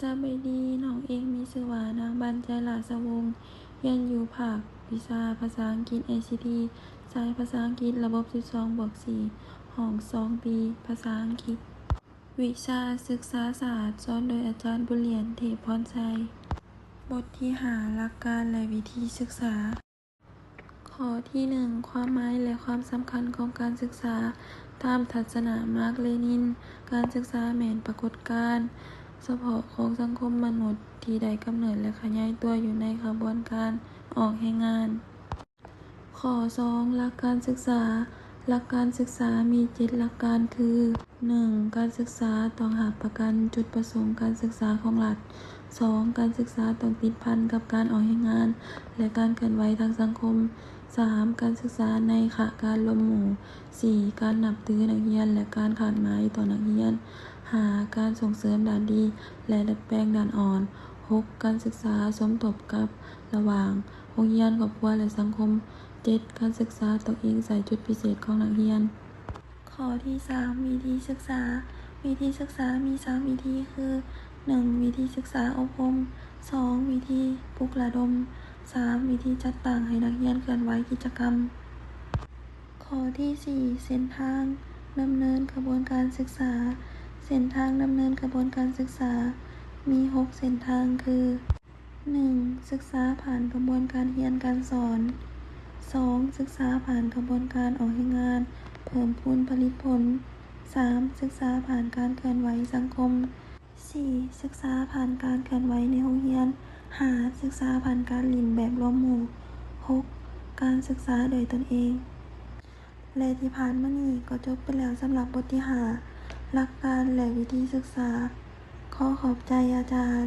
ສະບາຍດີ, ນ້ອງເອງມີຊື່ວ່າ ນາງ ບານໃຈ ລາຊະວົງ, ຮຽນຢູ່ພາກວິຊາພາສາອັງກິດ ໄອຊີທີ ສາຍພາສາອັງກິດ ລະບົບ ສິບສອງ ບວກ ສີ່ ຫ້ອງ ສອງ ປີ ພາສາອັງກິດ. ວິຊາສຶກສາສາດ ສອນໂດຍອາຈານ ບຸນຫຼຽນ ເທບພອນໄຊ. ບົດທີ ຫ້າ ຫຼັກການ ແລະ ວິທີສຶກສາ. ຂໍ້ທີ ໜຶ່ງ ຄວາມໝາຍ ແລະ ຄວາມສຳຄັນຂອງການສຶກສາ. ຕາມທັດສະນະ ມາກ ເລນິນ, ການສຶກສາແມ່ນປາກົດການສະເພາະຂອງສັງຄົມມະນຸດທີ່ໄດ້ກຳເນີດ ແລະ ຂະຫຍາຍຕົວຢູ່ໃນຂະບວນການອອກແຮງງານ. ຂໍ້ ສອງ ຫຼັກການສຶກສາ. ຫຼັກການສຶກສາມີເຈັດຫຼັກການຄື ໜຶ່ງ ການສຶກສາຕ້ອງຮັບປະກັນຈຸດປະສົງການສຶກສາຂອງລັດ. ສອງ ການສຶກສາຕ້ອງຕິດພັນກັບການອອກແຮງງານ ແລະ ການເຄື່ອນໄຫວທາງສັງຄົມ. ສາມ ການສຶກສາໃນຂະການລວມໝູ່. ສີ່ ການນັບຖືນັກຮຽນ ແລະ ການຄາດໝາຍຕໍ່ນັກຮຽນ. ຫ້າ ການສົ່ງເສີມດ້ານດີ ແລະ ດັດແປງດ້ານອ່ອນ. ຫົກ ການສຶກສາສົມທົບກັບລະຫວ່າງໂຮງຮຽນ, ຄອບຄົວ ແລະ ສັງຄົມ. ເຈັດ ການສຶກສາຕ້ອງອີງໃສ່ຈຸດພິເສດຂອງນັກຮຽນ. ຂໍ້ທີ ສາມ ວິທີສຶກສາ. ວິທີສຶກສາມີ ສາມ ວິທີຄື ໜຶ່ງ ວິທີສຶກສາອົບຮົມ, ສອງ ວິທີປຸກລະດົມ, ສາມ ວິທີຈັດຕັ້ງໃຫ້ນັກຮຽນເຄື່ອນໄຫວກິດຈະກຳ. ຂໍ້ທີ ສີ່ ເສັ້ນທາງດຳເນີນຂະບວນການສຶກສາ. ເສັ້ນທາງດຳເນີນຂະບວນການສຶກສາມີ ຫົກ ເສັ້ນທາງຄື ໜຶ່ງ ສຶກສາຜ່ານຂະບວນການຮຽນການສອນ. ສອງ ສຶກສາຜ່ານຂະບວນການອອກແຮງງານ ເພີ່ມພູນຜະລິດຜົນ. ສາມ ສຶກສາຜ່ານການເຄື່ອນໄຫວສັງຄົມ. ສີ່ ສຶກສາຜ່ານການເຄື່ອນໄຫວໃນໂຮງຮຽນ. ຫ້າ ສຶກສາຜ່ານການຫຼິ້ນແບບລວມໝູ່. ຫົກ ການສຶກສາດ້ວຍຕົນເອງ. ແລະ ທີ່ຜ່ານມານີ້ກໍຈົບໄປແລ້ວສຳລັບບົດທີ ຫ້າ ຫຼັກການ ແລະ ວິທີສຶກສາ. ຂໍຂອບໃຈອາຈານ.